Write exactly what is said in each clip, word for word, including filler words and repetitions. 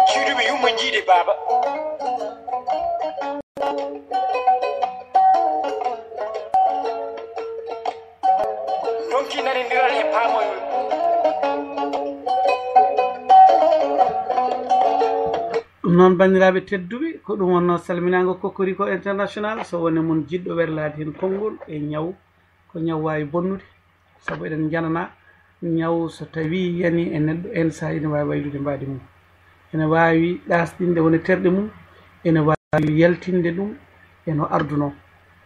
Cuuɗuɓe yumma jiide baaba. Donki nanondiral e paamoyol. Ɗum noon, banndiraaɓe tedduɓe, ko ɗum wonnoo salminaango Cocorico International. So wonii mon jiɗɗo werlaade heen konngol e ñaw, ko ñaw waawi bonnude, sabu eɗen njananaa ñaw so tawii yanii e neɗɗo, heen sahaa ina waawi waylude mbaadi mum, ene waawi ɗaasɗinde wone terɗe mum, ene waawi yaltinde ɗum e no ardunoo.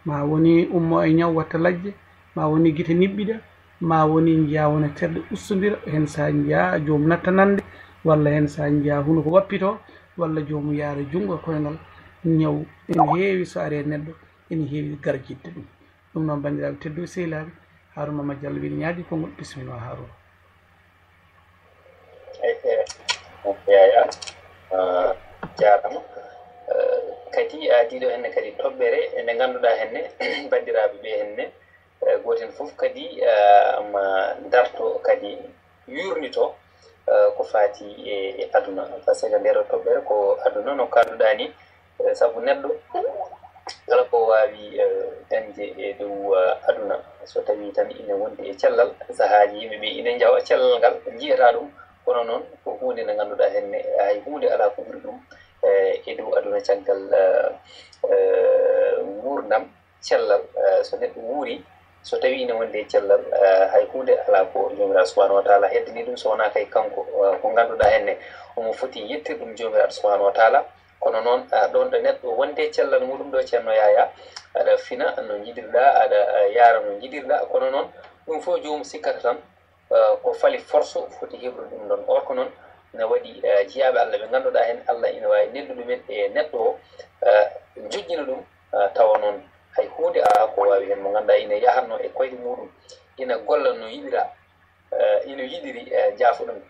Ma woni ummo e ñaw watta lajje, ma woni gite niɓɓiɗa, ma woni njiyaa wona terɗe ustondira, heen sahaa njiyaa joom natta nande, walla heen sahaa njiyaa hunuko wappitoo, walla joomum yaara junngo e koyngal. Ñaw ene heewi so arii e neɗɗo, ene heewi garjidde ɗum. Ɗum noon, banndiraaɓe tedduɓe sehilaaɓe, Haaruna Mama Jallo wiyii ñaagi konngol, bisimilla ma Haaruna. Yaya jarama. Kadi a diɗo henne kadi toɓɓere nde ngannduɗaa henne banndiraaɓe ɓe henne gooten fof kadi ma darto kadi yurnito ko faati e aduna, par ce que ndero toɓɓere ko aduna no kalduɗaa ni. Sabu neɗɗo kala ko waawi dañde e dow aduna, so tawii tan ina wondi e cellal, sahaaji yimɓe ɓe ina njawa cellal ngal, njiyata ɗum. Kono noon ko huunde nde ngannduɗaa henne hay huunde alaa ko ɓuri ɗum e dow aduna caggal nguurndam cellal. So neɗɗo wuuri, so tawii ina wondi e cellal, hay huunde alaa ko Joomiraaɗo Subhaanahu wa Taala heddanii ɗum, so wonaa kay kanko ko ngannduɗaa henne omo foti yettirde ɗum Joomiraaɗo Subhaanahu wa Taala. Kono noon ɗoon ɗo neɗɗo wondi e cellal muɗum ɗo, Ceerno Yaya, aɗa fina no njiɗirɗaa, aɗa yaara no njiɗirɗaa, kono noon ɗum fof joomum sikkata tan ko fali force foti heɓrude ɗum ɗoon. Or ko noon ne waɗi jiyaaɓe Allah ɓe ngannduɗaa heen Allah ina waawi neldu ɗumen e neɗɗo o, joƴƴina ɗum, tawa noon hay huunde alaa ko waawi heen, mo ngannduɗaa ina yahatnoo e koyɗe muɗum, ina golla no yiɗiraa, ina yiɗiri jaafuɗum.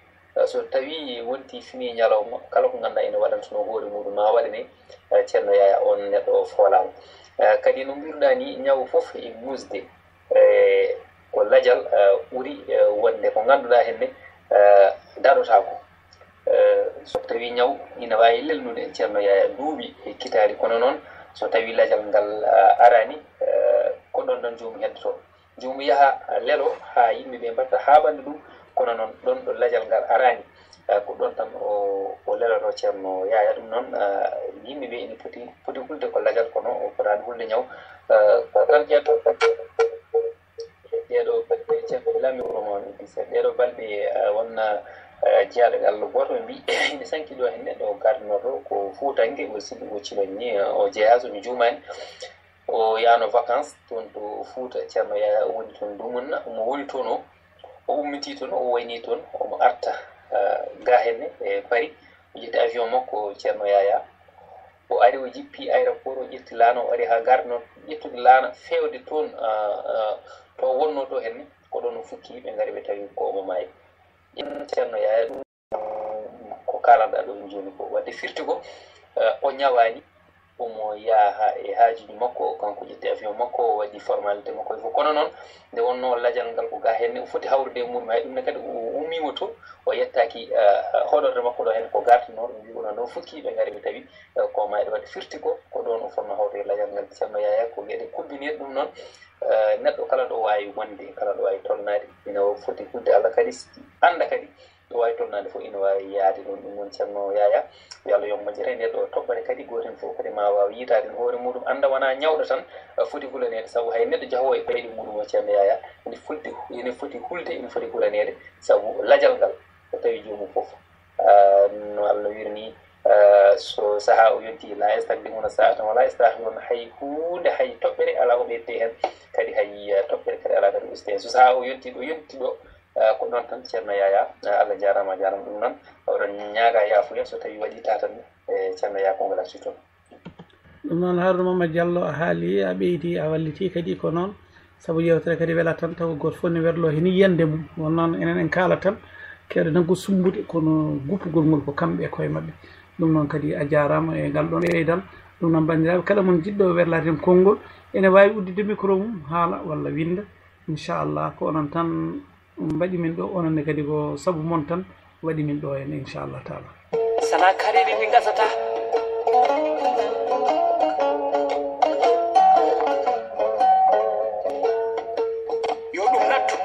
So tawii wontii finii ñalawma, kala ko ngannduɗaa ina waɗantunoo hoore muɗum, ma waɗane Ceerno Yaya oon neɗɗo o foolaama. Kadi no mbiruɗaa ni, ñawu fof e muusde, ko lajal ɓuri wonde ko ngannduɗaa henne daɗotaako. So tawii ñaw ina waawi lelnude Ceerno Yaya duuɓi e kitaali, kono noon so tawii lajal ngal araani, ko ɗoon tan joomum heddotoo. Joomum yaha lelo haa yimɓe ɓe mbaɗta haa ɓanndu ɗum, kono noon ɗoon ɗo lajal ngal araani, ko ɗoon tan o o lelotoo Ceerno Yaya. Ɗum noon yimɓe ɓe ina poti poti hulde ko lajal, kono o fotaani hulde ñaw. Ko tan ƴeeto ɗeɗo balɗe Ceerno Lami Romo Idrissa, ɗeɗo balɗe wonna jiyaaɗo e Allah gooto ɓe mbi ina sanki ɗo heen neɗɗo o gardinoto ko fuutanke, o sigi o ciloñ ni o jeyaa so mi juumaani. O yahno vacances toon to Fuuta, Ceerno Yaya o woni toon dumunna, omo woni toon o, o ummitii toon o waynii toon, omo arta ga henne e Paris, o ƴetti avion makko Ceerno Yaya, o ari o jippii aéroport, o ƴetti laana, o ari haa gardinoto ƴettude laana feewde toon to o wonnoo ɗo henne, ko ɗoon o fukki ɓe ngari ɓe tawi ko omo maayi. Ceerno Yaya ɗum ko kalanɗaa ɗo jooni ko, wadde firti ko o ñawaani, omo yaha e haajuuji makko, kanko ƴetti avion makko, o waɗi formalité makko e fof. Kono noon nde wonnoo lajal ngal ko ga henne o foti hawrude e muɗum, hay ɗum ne kadi o ummiima to, o yettaaki hoɗorde makko ɗo heen ko gartinoo ɗum, mbiwonoo noon fukki ɓe ngari ɓe tawi ko maayi. Wadde firti ko ko ɗoon o fotnoo hawrude e lajal ngal. Ceerno Yaya ko geɗe kubbiniiɗe ɗum noon, neɗɗo kala ɗo waawi wonde, kala ɗo waawi tolnaade, ina foti hulde Allah kadi, annda kadi ɗo waawi tolnaade fof ina waawi yahde ɗoon. Ɗum noon Ceerno Yaya, yo Allah yoɓ moƴƴere. Nde ɗo toɓɓere kadi gooto heen fof kadi ma waaw yiitaade no hoore muɗum, annda wonaa ñawɗo tan foti hulaneede, sabu hay neɗɗo jahoowo e koyɗe muɗum o Ceerno Yaya ene foti ene foti hulde, ene foti hulaneede, sabu lajal ngal so tawii joomum fof no Allah wiyri ni, so sahaa o yontii, la yastakdimuna saatan wala yastakhirun, hay huunde, hay toɓɓere alaa ko ɓeydeteeɗo heen, kadi hay toɓɓere kadi alaa kadi usteteeɗo heen. So sahaa o yontii ɗo yontii ɗo, ko ɗoon tan Ceerno Yaya, Allah jaaraama, a jaaraama. Ɗum noon oɗon ñaagaa yaafuya so tawii waɗii taatanɗe, Ceerno Yaya konngol artii toon. Ɗum noon, Haaruna Mama Jallo, a haalii, a ɓeydii, a wallitii kadi ko noon, sabu yeewtere kadi wela tan tawa gooto fof ne werloo heen yiyannde mum. Won noon enen en kaalat tan, keewɗe tan ko summbude, kono guppugol ngol ko kamɓe e koye maɓɓe. Ɗum noon kadi a jaaraama e ngal ɗoon ɓeydal. Ɗum noon, banndiraaɓe, kala mon jiɗɗo werlaade heen konngol ene waawi udditde micro mum haala walla winnda. Inchallah ko onon tan Mbaɗi min ɗo, onon ne kadi ko sabu mon tan waɗi min ɗo heen, inchallah taala. Sana kareeɓe min ngasata. Yo ɗum nattu.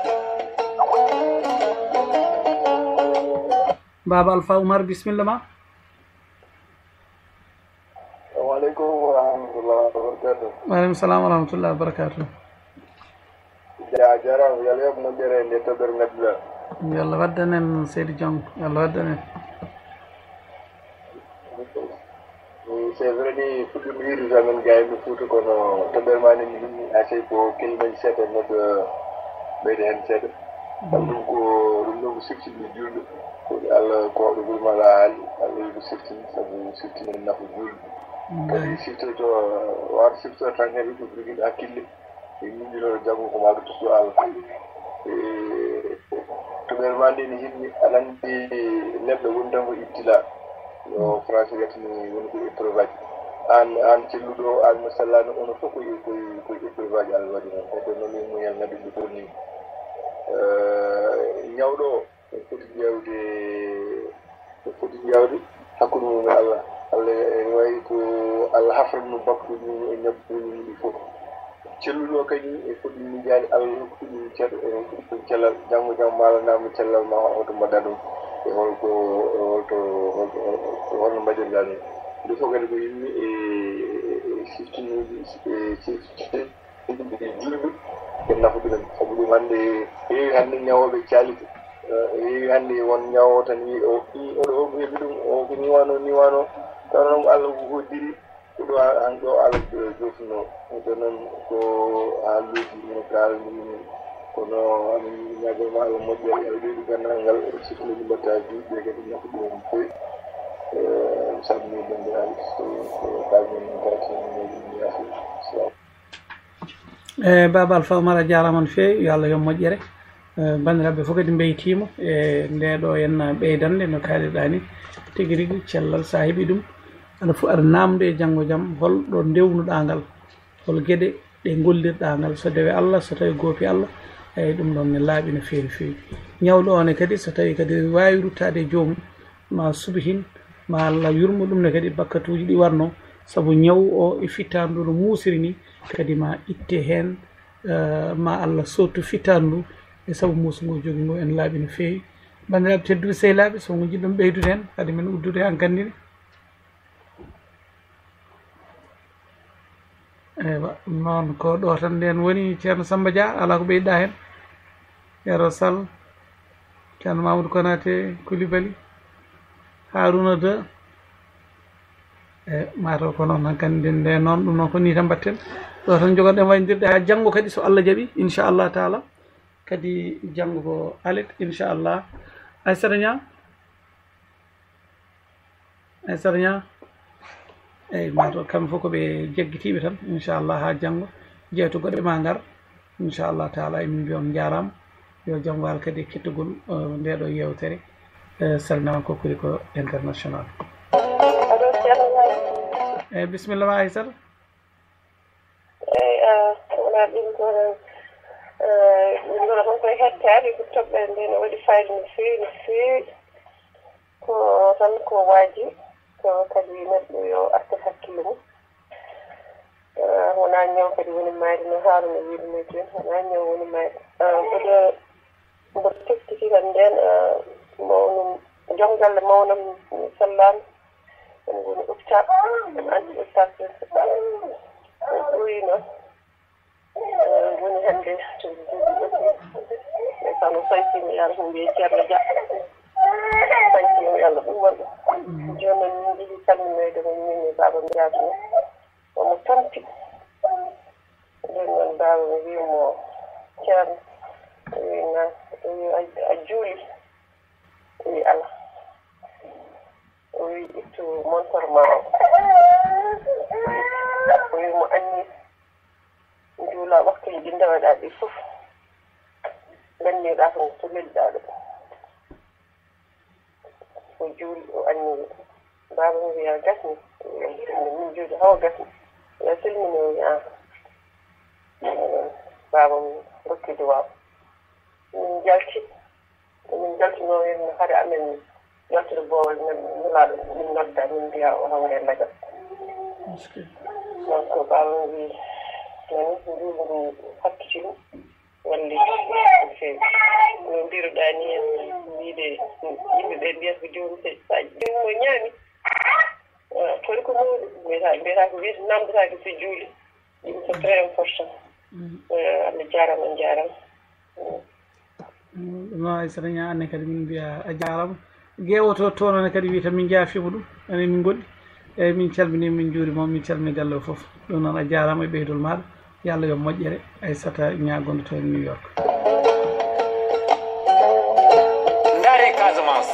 Baaba Alfa Umar, bisimilla ma. Assalamu aleykum wa rahmatullahi wa barakatuh. Waaleykum salam wa rahmatullahi wa barakatuh. Ja jarama, yo Allah yoɓ moƴƴere e nde toɓɓere ngadduɗa. Yo Allah waddan en seydi Jang, yo Allah waddan en. C'est vrai ni, fuɗɗum hiirude amen gayno Fouta, kono toɓɓere ma ni mi himmi, asey ko kelimaji seeɗa neɗɗo ɓeyda hen seeɗa. Ɗum ko, ɗum ɗo ko siftinɗo julɓe. Ko Allah ko ɗo gurma la haali, Allah ko siftini, sabu siftini nafa julɓe. Kadi siftoto, wato siftoto tan kadi ko jogiiɗo hakkille. E miijinoɗo janngo ko maa ɗum tuɗɗo Allah. E toɓɓere ma nde ne himmi, aɗa anndi neɗɗo woni tan ko ibtila. No français wiyata ni woni ko épreuve aji. Aan, aan celluɗo o, aan mo sellaani, onon fof koye, koye, koye épreuve aji Allah waɗi mon. Heddo noon e muñal nabi ɗum fof ni. Eh, ñawɗo o, en foti ƴeewde, en foti ƴeewde hakkunde mum e Allah. Allah ene wayi ko Allah hafrata ɗum bakkuuji mum e ñabbuuji mum ɗi fof. Celluɗo o kadi en foti miijaade Allah hokkude ɗum ceeɗu, en hokkude ɗum cellal. Janngo jam, maa Allah naamno cellal ma, hoto mbaɗɗa ɗum, e holko, e holto, holto, holto, holno mbaɗirɗa ɗum. Ɗum fof kadi ko yimmi e, e, e siftinuuji, e sifti-, julɓe, ɓe nafa ɗumen. Sabu ɗum hannde, heewi hannde ñawooɓe caaliti. Eh, heewi hannde won ñawoowo tan wi o, i, oɗo o heɓi ɗum, o ko ni wano, ni wano. Kono noon Allah ko hoddiri, ko ɗo a-, han ɗo Allah jo-, jofno. Ɗum noon ko haalluuji min kaalani min. Kono amin ñaago ma Allah moƴƴere, Allah ɓeydu ganndal ngal, sikkuji mbatta juuɗe kadi nafa ɗum fof. Eh, mi salmini banndiraaɓe, so ko kaalmi min kala tan, mi yaafi. Salaam. E Baaba Alfa Umar, a jaaraama no feewi, yo Allah yoɓ moƴƴere. E, banndiraaɓe fof kadi mbeytiima e ndee ɗo henna ɓeydannde no kaalirɗaa ni. Tigi rigi, cellal, so a heɓii ɗum, aɗa fo-, aɗa naamnde e janngo jam, hol ɗo ndewnuɗaa ngal, hol geɗe ɗe ngollirɗaa ngal, so dewe Allah, so tawi goopi Allah, eyi, ɗum ɗoon ne laaɓi no feewi no feewi. Ñawɗo o ne kadi, so tawi kadi waawi ruttaade e joomum, ma suɓi hin, ma Allah yurmo ɗum ne kadi bakkatuuji ɗi warno, sabu ñaw o e fittaandu no muusiri ni, kadi ma itte heen, eh, ma Allah sottu fittaandu e sabu muusu ngu jogi ngu en laaɓi no feewi. Banndiraaɓe tedduɓe, sehilaaɓe, so on njiɗɗon ɓeydude heen, kadi men uddude hankandi ne. Eywa, noon ko ɗo tan nden woni Ceerno Samba Dia, alaa ko ɓeyɗa heen. Yero Sall, Ceerno Mamadou Konaté Coulibaly, Harouna Deux. E mataw ko noon hankandi nde noon, ɗum noon ko ni tan mbatten. Ɗo tan jogoɗen waynodirde haa janngo kadi, so Allah jaɓi, inchallah taala. Kadi janngo ko alet, inchallah. Aysata Niang. Aysata Niang. Eyi, mataw kamɓe fof ko ɓe jaggitiiɓe tan, inchallah, haa janngo. Jeyto goɗɗe ma ngar, inchallah taala, emin mbiya on njaaraama. Yo jam waal kadi e kettugol, eh, nde ɗo yeewtere, eh, Salnama Kokuriko International. Allo, Ceerno Laye. Eyi, bisimilla ma, Aysata. Eyi, ah, wonaa ɗum ko, eh, ɗum ɗo tan koye hettaade ko toɓɓere nde no waɗi fayida no feewi, no feewi. Ko tan ko waaji, ko kadi neɗɗo yo artir hakkille mum. Ah, wonaa ñaw kadi woni maayde no Haaruna wiiri ni jooni, wonaa ñaw woni maayde. Ah, mboɗo, mboɗo teftiti tan ndeen, ah, mawnum, joom galle mawnam sellaani, en ngoni hôpital, en anti hôpital principal. En ɓooyi noon. Eh, woni hannde to duuɓi ɗuɗɗi. Ndeysaan, o sañsiima, yo Allah, mbiye Ceerno Dia. Sañsiima, yo Allah ɗum waɗa. Jooni noon, min njiɗi salminoyde mo, min e baaba Mbiyaadu noon. Omo tampi. Jooni noon, baaba, mi wii mo, Ceerno, o wii, "Naam." O wii, "A, a juuli?" O wii, "Alaa." O wii, "Ittu montor ma o." O wii mo, "Anni, njuula waktuuji ɗi ndeweɗaa ɗi fof, nganniɗaa ko to lelɗaa ɗo." O juuli, o anniyi. Baaba mum wiya, "Gasni." Min juuli, "Hawa gasni." Ya silmini, o wiya, "Ah." Baaba mum rokki duwaaw. Min Jalti, min jaltinoo heen hade amen jaltude boowal men nulaaɗo, min nodda, min mbiya o hawre lajal. Donc, ɓaawo min mbi, nani, nduuɓu ndu hakkiti ɗum, walli no feewi. No mbiruɗaa ni en, wiide yimɓe ɓe mbiyata ko jooni seeɗi saaji. Ɗum o ñaami. Kono ko mawɗo, mbiyata, mbiyata ko wiyata namdotaake so juuli. Ɗum ko très important. Eh, Allah jaaraama, on njaaraama. Ɗum noon, Aissata Niang, anne kadi min mbiya a jaaraama. Geewoto toon ne kadi wiyata min njaafiima ɗum, enen min ngoɗɗi. Eeyi, min calminii, min njuuriima, min calminii galle o fof. Ɗum noon, a jaaraama e ɓeydol maaɗa. Yo Allah yoɓ moƴƴere, Aissata Niang gonɗo toon e New York. Ndaare Casamance,